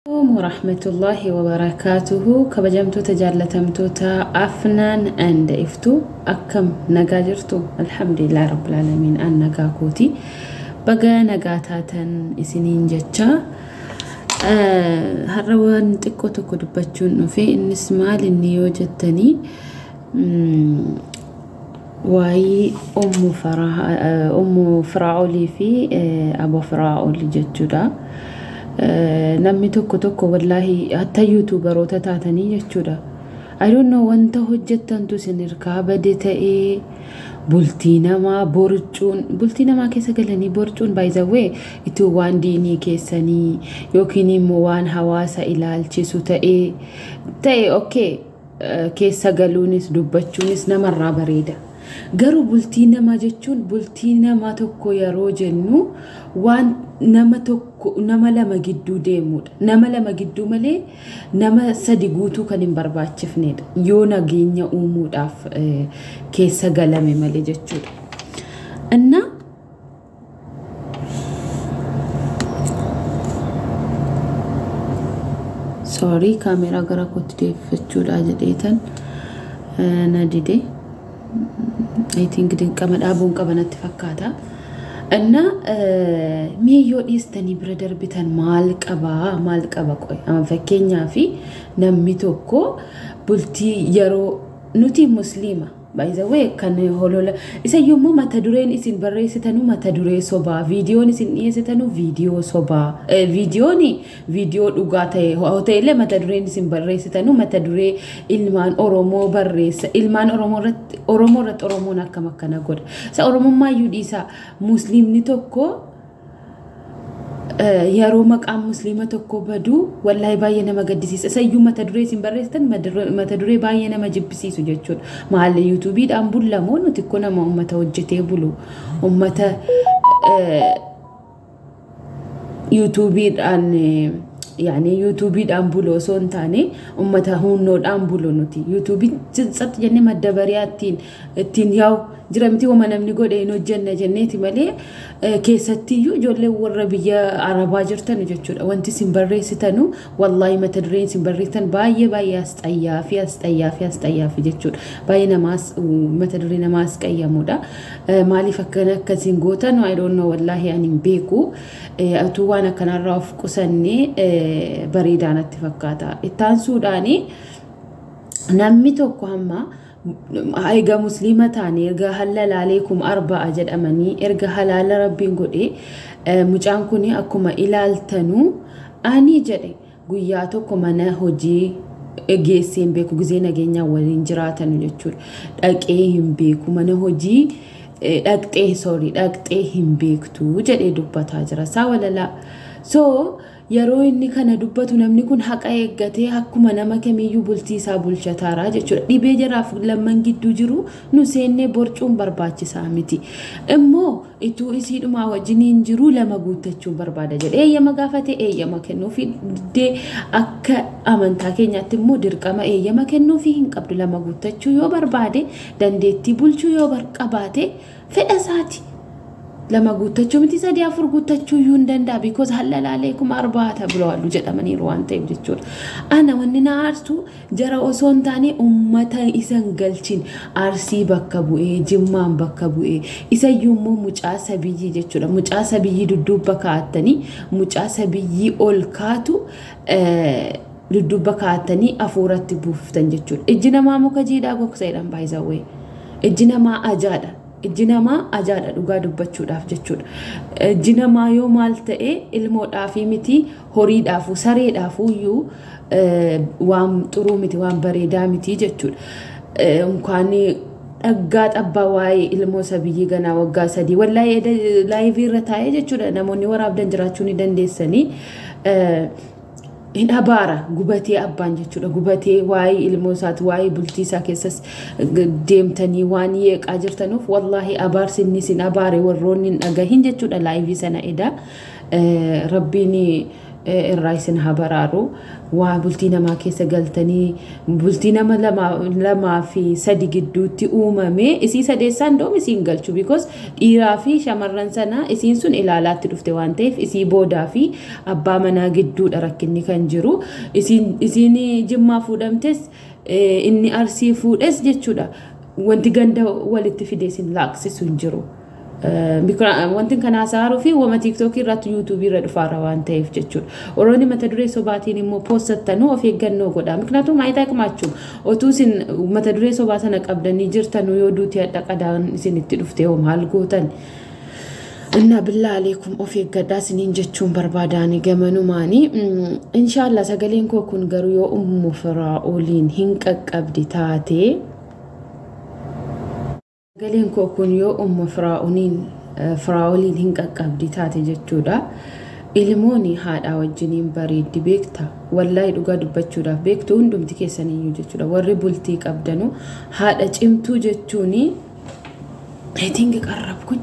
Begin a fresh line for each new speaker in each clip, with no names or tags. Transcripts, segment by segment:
Warahmatullahi wabarakaatuhu. Kabajamtoota jaallatamtoota Afnaan and Iftuu, akkam nagaa jirtu? Alhamdulillah rabbil aalamiin, an nagaa kooti. Baga nagaa taatan isiniin jecha. Har'a waan xiqqoo tokko dubbachuun dhufe. Innis maal inni yoo jettanii, waa'ee Ummu Firaa'olii fi Abu Firaa'ol jechuudha. Namni tokko tokko wallaahi hatta YouTuberoota taatanii jechuudha. I don't know wanta hojjettantu isin hirkaa bade ta'ee, bultii namaa borcuun, bultii namaa keessa galanii borcuun, by the way, itti waan diinii keessanii yookiin immoo waan hawaasa ilaalchisu ta'ee ta'e, okay, keessa galuunis dubbachuunis namarraa bareeda. Garuu bultii namaa jechuun, bultii nama tokko yeroo jennu, waan nama tokko nama lama gidduu deemudha. Nama lama gidduu malee nama sadi guutuu kan hin barbaachifnedha. Yoo nageenya uumuudhaaf keessa galame malee jechuudha. Innaa sorry, kaameeraa gara kootti deeffachuudha jedheetan na dide. I think dirqama dhaabuun qaba natti fakkaata. Innaa mee yoo dhiistanii bira darbitan maal qabaa, maal qaba qoy? Amma fakkeenyaaf namni tokko bultii, yeroo nuti musliima, by the way, kan holola isa yommuu mata dureen isin barreessitanuu mata duree sobaa, viidiyoon isin dhiyeessitanuu viidiyoo sobaa, viidiyoon viidiyoo dhugaa ta'e hoteelee, mata dureen isin barreessitanuu mata duree ilmaan Oromoo barreessa, ilmaan Oromoo irratti, Oromoo irratti, Oromoon akkam akkana godha. Isa Oromummaa iyyuu dhiisaa, musliimni tokko yeroo maqaan musliima tokko badu wallaahi baay'ee nama gaddisiisa. Isayyuu mata duree isin barreessitan mata duree baay'ee nama jibbisiisu jechuudha. Maali, YouTubeiidhaan bulla moo? Nuti kun nama uummata hojjetee bulu, uummata YouTubeiidhaan, yaani YouTubeiidhaan bulu osoo hin taane, uummata humnoodhaan bulu nuti. YouTubeii tsatti jennee madda bari'aa ittiin yaa'u jira miti, wama namni godhe hin hojjenna jenneeti malee, keessattiyyuu ijoollee warra biyya Arabaa jirtan jechuudha. Wanti isin barreessitanu, wallaahi, mata dureen isin barreessitan baay'ee baay'ee asxayyaa fi asxayyaa fi asxayyaa fi jechuudha. Baay'ee namaas mata duree namaas qayyamudha. Maaliif akkana akkasiin gootan, I don't know, wallaahi ani hin beeku. Atuu waan akkanarraa of qusannee bareedaa natti fakkaata. Ittaansuudhaani namni tokko hamma egaa musliima taane, erga halalaalee kum arba'a jedhamanii, erga halaala rabbiin godhe, mucaan kun akkuma ilaaltanuu ani jedhe guyyaa tokko mana hojii geessee hin beeku, gizee nageenyaa waliin jiraatan jechuudha. Dhaqee hin beeku mana hojii, dhaqxee, sorry, dhaqxee hin beektu jedhee dubbataa jira. Isaa walalaa. So yeroo inni kana dubbatu, namni kun haqa eeggatee akkuma nama kamiyyuu bultii isaa bulchataaraa jechuudha. Dhibee jaraaf lamman gidduu jiru nu seennee borcuun barbaachisaa miti. Immoo ituu isiidhumaa wajjiniin jiru lama guuttachuun barbaada jedhee eeyyama gaafate, eeyyama kennuufi diddee. Akka amantaa keenyaatti immoo dirqama eeyyama kennuufi hin qabdu. Lama guuttachuu yoo barbaade, dandeettii bulchuu yoo qabaate, fedha isaati. Lama guuttachuu miti, sadii afur guuttachuu iyyuu hin danda'a, because halalaalee kuma arbaata bilawaallu jedhamaniiru waan ta'eef jechuudha. Ana wanni na aarsu jara osoo hin taane uummata isan galchin, Arsii bakka bu'ee, Jimmaan bakka bu'ee, isayyuu immoo mucaa sabiyyii jechuudha. Mucaa sabiyyii dudduubba kaa'attanii, mucaa sabiyyii ol kaatu dudduubba kaa'attanii hafuuratti buuftan jechuudha. Ijji namaa muka jiidhaa gogsa jedhan baay'isawwee. Ijji namaa ajaadha. Ijji namaa ajaadha dhugaa dubbachuudhaaf jechuudha. Ijji namaa yoo maal ta'e, ilmoodhaafii miti, horiidhaafuu, sareedhaafuu iyyuu waan xuruu miti, waan bareedaa miti jechuudha. Unkaan dhaggaa xabbaa waa'ee ilmoo sabiyyii ganaa waggaa 3, wallaahi liveii irra taa'ee jechuudha, namoonni waraabdan jiraachuu ni dandeessanii. Hin abaara gubatee abbaan jechuudha, gubatee waa'ee ilmoo isaati, waa'ee bultii isaa keessas deemtanii waan yeeqaa jirtanuuf, wallaahi abaarsi inni isin abaare warroonni hin dhagahin jechuudha liveii sana edaa rabbiin Irraa isin haa baraaru. Waa bultii namaa keessa galtanii bultii nama lamaa fi sadi gidduutti uumame isii sadeessaan doom isiin galchu, because dhiiraa fi shamarran sana isiin sun ilaalaatti dhufte waan ta'eef, isii boodaa fi abbaa manaa gidduudha rakkinni kan jiru. Isiin Jimmaa fuudhamtes, inni Arsii fuudhes jechuudha. Wanti ganda walitti fide isin laaqsisu hin jiru. Wanti kana haasa'uu fi wama TikTokii irratti, YouTubeii irra dhufaara waan ta'eef jechuudha. Warroonni mata duree sobaatiin immoo postattanuu of eeggannoo godha. Miknaatuu maayitaa qamaachuu otuu isin mata duree sobaa sana qabdanii jirtanuu yoo duutii hadha qadaan isin itti dhufte hoo maal gootan? Innaa billaa aleekum, of eeggadhaa isiniin jechuun barbaadaani gamanumaanii. Inshaallah sagaleen koo kun garuu yoo Ummu Firaa'oliin hin qaqqabdi taatee, sagaleen koo kun yoo Ummu Firaa'oliin hin qaqqabdi taate jechuudha. Ilmoon haadhaa wajjiniin bareeddi, beekta. Wallaahi dhugaa dubbachuudhaaf beektu hundumti keessaniyyuu jechuudha. Warri bultii qabdanu, haadha cimtuu jechuuni, I think qarrab kun,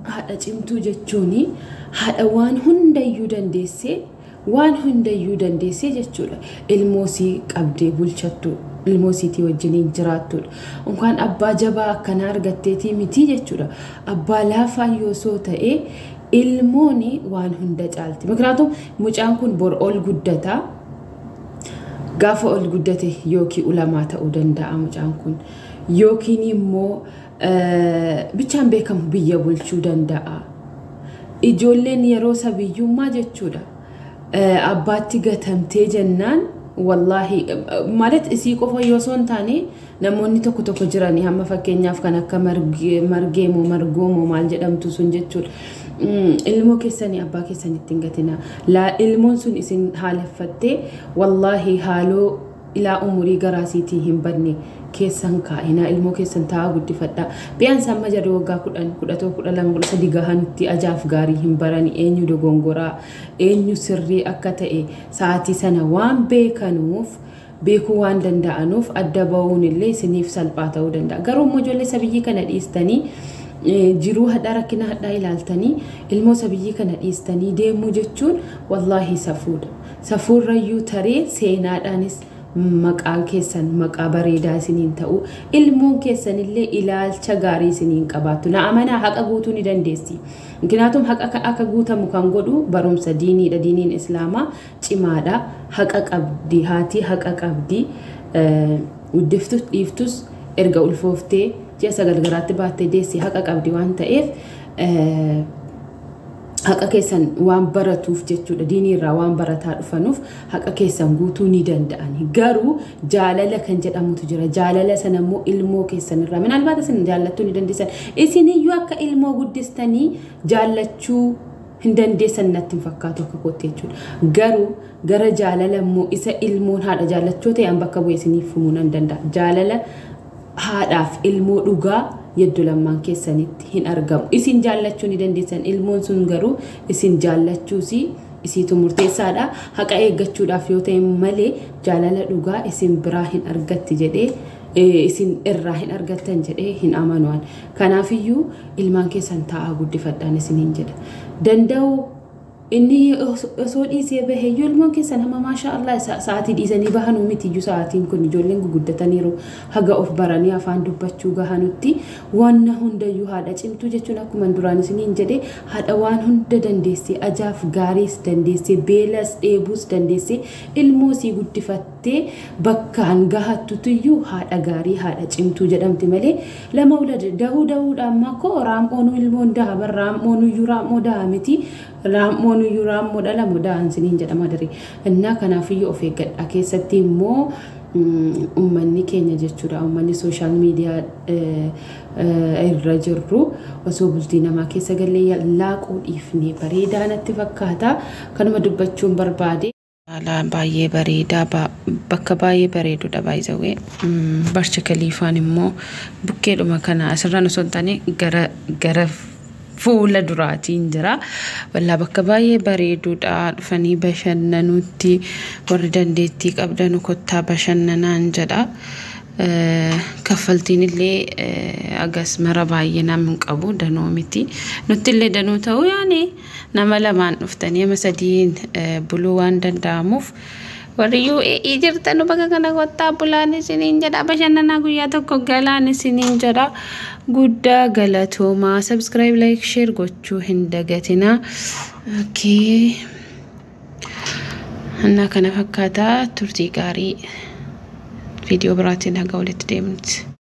haadha cimtuu jechuuni haadha waan hundayyuu dandeessee, waan hundayyuu dandeessee jechuudha. Ilmoosii qabdee bulchattu, ilmoo isiitii wajjiniin jiraattudha. Unkaan abbaa jabaa akkanaa argatteetii miti jechuudha. Abbaa laafaa yoo soo ta'e ilmoon waan hunda caalti. Miknaatum mucaan kun bor ol guddata. Gaafa ol guddate yookiin ulamaa ta'uu danda'a mucaan kun. Yookiin immoo bichaan beekamu biyya bulchuu danda'a. Ijoolleen yeroo sabiyyummaa jechuudha. Abbaatti gatamtee jennaan, wallaahi ማለት isii qofa yoo osoo hin taane namoonni tokko tokko jiranii, hamma fakkeenyaaf kan akka Margeemoo, Margoomoo maal jedhamtu sun jechuudha. Ilmoo keessanii abbaa keessanitti hin gatina. Ilmoon sun isin haaleffattee, wallaahi haaloo ilaa umurii garaasiitii hin badne keessan kaa'inaa, ilmoo keessan taa'aa guddifadhaa. Biyaan amma jarri waggaa 10, 11, 12, 13 gahanutti ajaaf gaarii hin barani, eenyu dogongoraa eenyu sirrii akka ta'e sa'aatii sana waan beekanuuf, beekuu waan danda'anuuf, adda ba'uun illee isiniif salphaa ta'uu danda'a. Garuu immoo ijoollee sabiyyii kana dhiistanii, jiruu hadhaa, rakkina hadhaa ilaaltanii, ilmoo sabiyyii kana dhiistanii deemuu jechuun wallaahi safuudha. Safuurrayyuu taree seenaadhaanis maqaan keessan maqaa bareedaa isiniin ta'u, ilmoon keessanillee ilaalcha gaarii isiniin qabaattu. Na amanaa, haqa guutuu ni dandeessi. Miknaatum haqa akka guutamu kan godhu barumsa diiniidha. Diiniin Islaamaa cimaadha. Haqa qabdi, haati haqa qabdi. Guddiftus dhiiftus, erga ulfooftee ji'a 9 garaatti baattee deessi, haqa qabdi waan ta'eef, haqa keessan waan baratuuf jechuudha, diinii irraa waan barataa dhufanuuf haqa keessan guutuu ni danda'ani. Garuu jaalala kan jedhamutu jira. Jaalala sana immoo ilmoo keessan irraa minaalbaata isin jaallachuu ni dandeessan, isiniyyuu akka ilmoo guddistanii jaallachuu hin dandeessan natti hin fakkaatu akka kootti jechuudha. Garuu gara jaalala immoo isa ilmoon haadha jaallachuu ta'e an bakka bu'ee isiniif himuu nan danda'a. Jaalala haadhaaf ilmoo dhugaa yedduu lammaan keessanitti hin argamu. Isin jaallachuu ni dandeessan. Ilmoon sun garuu isin jaallachuusi isiitu murteessaadha. Haqa eeggachuudhaaf yoo ta'e malee jaalala dhugaa isin biraa hin argatti jedhee, isin irraa hin argattan jedhee hin amanuan. Kanaafiyyuu ilmaan keessan taa'aa guddifadhaan isiniin jedha. Danda'u inni osoo dhiisee baheeyyuu, ilmoon keessan hamma maashaa Allah sa'aatii dhiisanii bahanuu mitiyyuu. Sa'aatiin kun ijoolleen guguddataniiru, haga of baranii afaan dubbachuu gahanutti wanna hundayyuu. Haadha cimtuu jechuun akkuma duraan isiniin jedhe, haadha waan hunda dandeessee, ajaaf gaariis dandeessee, beelas dheebuus dandeessee, ilmoo sii guddifattee bakkaan gahattutuyyuu haadha gaarii, haadha cimtuu jedhamti malee, lama dahuu dahuudhaan makoo raam'oonuu ilmoon daha bar, raam'oonuyyuu raam'oo daha miti, raam'oonuyyuu raam'oo dhala moo dahan siniin jedhama daree. Innaa kanaafiyyuu of eeggadha. Keessatti immoo uummanni keenya jechuudha, uummanni social media irra jirru, osoo bultii namaa keessa galee laaquu dhiifne bareedaa natti fakkaata. Kanuma dubbachuun barbaade.
Haalaan baay'ee bareedaa, bakka baay'ee bareedudha baay'isawee. Burj Khaliifaan immoo bukkeedhuma kana asirraan osoo hin taane gara fuula duraatiin jira. Wallaa bakka baay'ee bareedudha. Dhufanii bashannanuutti warri dandeettii qabdanu kottaa bashannanaan jedha. Kaffaltiin illee agas mara baay'ee nama hin qabu, danuu miti. Nutti illee danuu ta'uu yaani nama lamaan dhuftanii nama sadiin buluu waan danda'amuuf, warri UAE jirtan bakka kana kottaa bulaan isiniin jedha. Bashannanaa, guyyaa tokko galaan isiniin jedha. Guddaa galatoomaa. Subscribe, like, share gochuu hin dagatinaa. Okay. Innaa kana fakkaataa, turtii gaarii, viidiyoo biraatiin haga walitti deemnutti.